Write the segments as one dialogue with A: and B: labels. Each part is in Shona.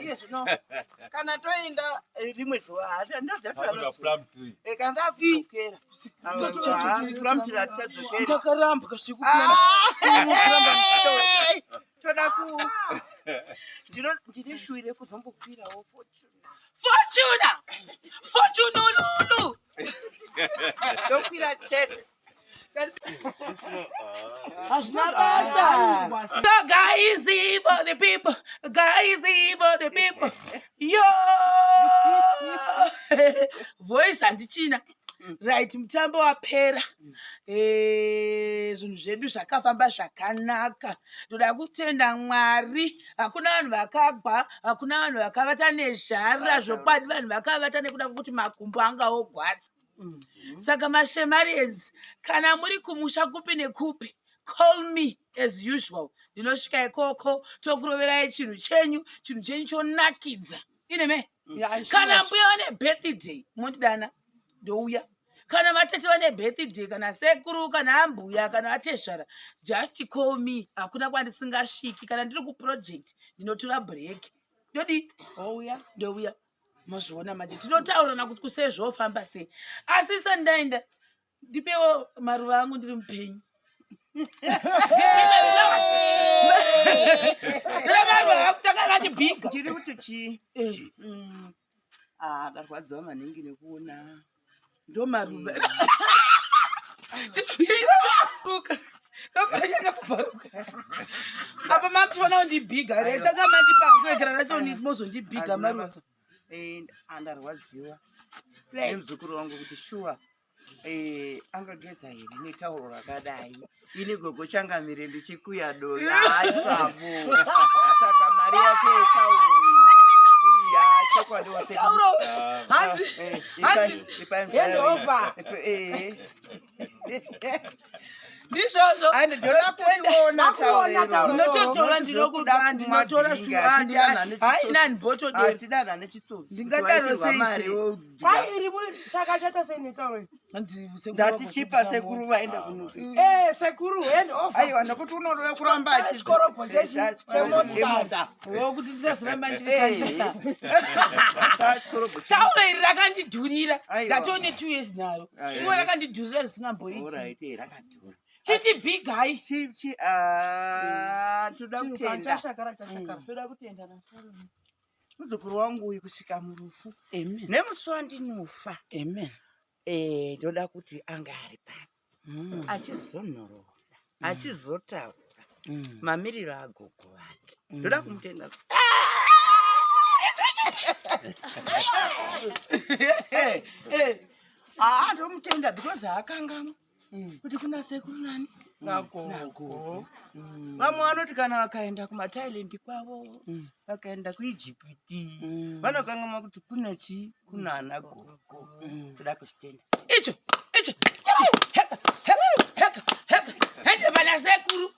A: Iye zvino kana toenda rimwe zuva handoziva kuti
B: Takuda
A: vanoziva.
B: plum tree.
A: Kana takudzokera plum tree hatichadzokeri.
C: Ndakarambwa zvekuti
A: Ah, toda ku ndine shuwire kuzombokwirawo Fortune.
C: Fortuna, Fortunululu.
A: Ndokwira chete.
C: Hazvina basa. So guys, for the people, guys, for the people. Yo! Voice handichina. Right, mutambo wapera. Zvinhu zvedu zvakafamba zvakanaka. Ndoda kutenda Mwari. Hakuna vanhu vakagwa, hakuna vanhu vakavata nezhara. Zvokwadi vanhu vakavata nekuda kwekuti makumbo anga ogwadza. Saka maShemarians, kana muri kumusha kupi nekupi, call me as usual. Ndinosvika ikoko, tokuroverai chinhu chenyu, chinhu chenyu chonakidza. Ineme kana mbuya vane birthday, mondidana, ndouya. Kana vatete vane birthday, kana sekuru, kana ambuya, kana vatezvara, just call me. Hakuna kwandisingasviki. Kana ndiri kuproject, ndinotora break, ndodi
D: Ouya.
C: Ndouya. Mozviona manje, tinotaurirana kuti kusei zvofamba sei. Asi sandaenda, ndipewo maruva angu, ndiri mupenyu. Ndine maruva angu, tanga vandibhiga.
A: Ndiri kuti chii? Ah, ndarwadziwa maningi nekuona.
C: Ndo maruva ruka kakanyanya kubvaruka apa. Mamuchifanira kundibhiga re, tanga mandipa kuekera racho, mozondibhiga
A: Hazvina
C: maruva.
A: basa. Andarwadziwa nemuzukuru wangu kuti shuwa angageza here netauro rakadai, ini gogo changamire ndichikuya dovi aipavo. Saka mari yake yetauro iyi ya chokwadi wase.
C: Tauro hanzi hanzi hand over. Ndizvozvo.
A: Ndoda kuriona tauro iro.
C: Ndinototora, ndinokuda, ndinotora. Hainani botodero.
A: Hatidana nechitsotsi.
C: Ndingadaro sei
A: mari
C: sei?
A: wodya.
D: Kwai iri saka chata sei netauro iyi?
A: Ndatichipa sekuru vaenda kunozi.
D: Sekuru, hand over.
A: Aiwa, nekuti unoda kuramba
D: Chikorobho chemota.
C: Wokuti ndisazoramba ndichishandisa.
A: Chikorobho.
C: Tauro iri rakandidhurira.
A: Aiwa.
C: Ndatone 2 years naro.
A: Aiwa.
C: Shuwa rakandidhurira zvisingamboiti.
A: Alright, rakadhura.
C: Chitibhigai.
A: Chi chi ah, toda kutenda.
D: Chashakara, chashakara.
A: Toda kutenda naSharon. Muzukuru wangu uyu kusvika murufu.
C: Amen.
A: Nemusi wandinofa.
C: Amen.
A: Ndoda kuti anga ari pano. Achizonhorora. Achizotaura mamiriro agogo vake. Ndoda kumutenda. Ah, ndomutenda because haakangamwa kuti kuna sekuru nani
D: Nagogo.
A: nagogo. Vamwe vanoti kana vakaenda kumaThailand kwavo, vakaenda kuIjipiti, vanokangamwa kuti kuna chii, kuna ana gogo. Toda kuzvitenda.
C: Icho icho, heka heka heka heka, hende vana sekuru.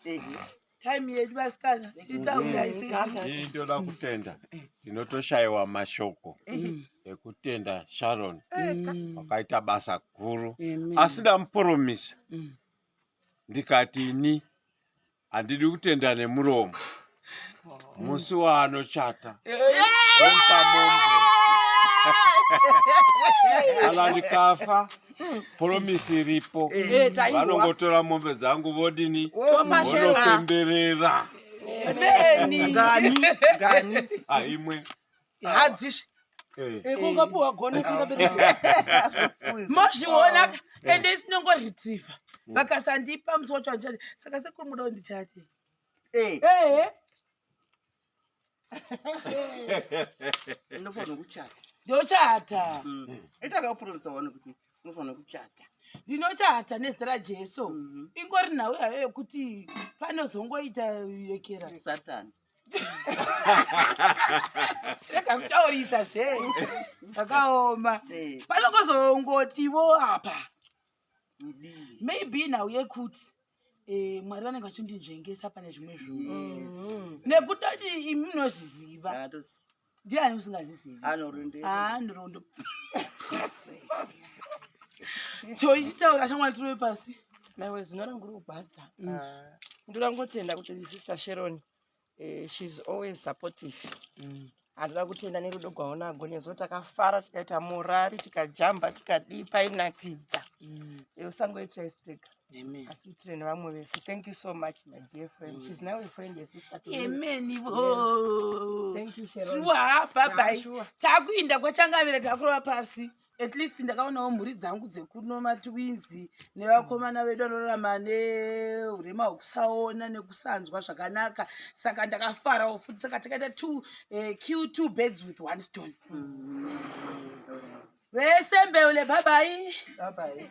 C: Time yedu, vasikana, itaura isi.
B: Ini ndoda kutenda, tinotoshayiwa mashoko ekutenda Sharon, wakaita basa guru. Asi ndamupromisa, ndikati ini handidi kutenda nemuromo. Musi waanochata ndomupa mombe. Kana ndikafa, promise iripo.
D: Taiwa.
B: Vanongotora mombe dzangu, vodini?
D: Topashera.
B: Vonopemberera.
C: Meni.
A: Ngani ngani?
B: Aimwe.
C: Hadzisvi.
D: Kungapuwa gona isingabereki.
C: Mozviona, ende isinongoretriever vakasandipa musi wacho wandichati. Saka sekuru, muda kundichati?
D: Ehe.
A: Unofanira kuchata.
C: Ndochata.
A: Itakapromisa wani kuti unofanira kuchata.
C: Ndinochata nezita raJesu. Ingori nhau yayo yekuti panozongoita yekera.
A: Satani.
C: Rega kutaurisa zve, zvakaoma. Panongozongotiwo apa
A: Idii.
C: Maybe nhau yekuti Mwari vanenge vachindinzvengesa pane zvimwe zvinhu, nekutoti imi munozviziva. Ndiani usingazizivi?
A: Anorondesa.
C: Ah, nhoroondo choichitaura shamwari, tirove pasi.
D: Maiwe, zino rangu rogwadza. Ndoda ngotenda kuti Sister Sharon, she's always supportive. Handida kutenda nerudo gwaunagwo nezuva takafara tikaita morari tikajamba tikadii painakidza. Usangoitira isu tega asi uitire nevamwe vese. Thank you so much, my dear friend. She's now a friend, a sister to me.
C: Amen vo.
D: Thank you, Sharon.
C: Shuwa, bye bye.
D: Yeah, sure.
C: Takuinda kwachangamira, takurova pasi. At least ndakaonawo mhuri dzangu dzekuno, matwins nevakomana vedu vanorarama neurema hwekusaona nekusanzwa zvakanaka, saka ndakafarawo futi. Saka takaita two, kill two birds with one stone. Vese mbeule, bye bye.
D: Bye bye.